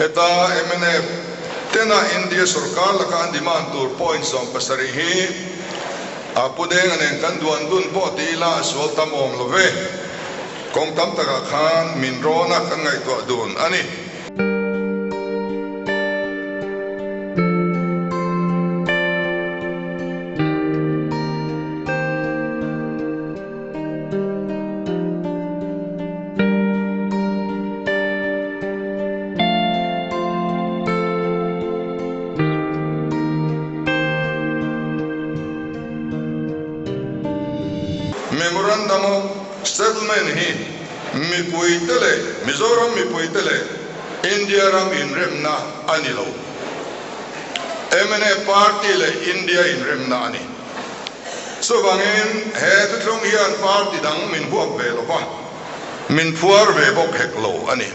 Heta mnf tena India sorkar laka an demand tur point 70 hi a Pu Denga nen kan duan dun pawh ti ila a sual tam awm lo ve. Kawng tam takah khan min rawn a kan ngaihtuah dun a ni. Memorandum of Settlement hi mipuite leh Mizoram mipuite leh India ram inremna a ni lo. Mnf party leh India inremna a ni. Chuvangin he thuthlung hian party dang min huap ve lo va, min phuar ve bawk hek lo a ni.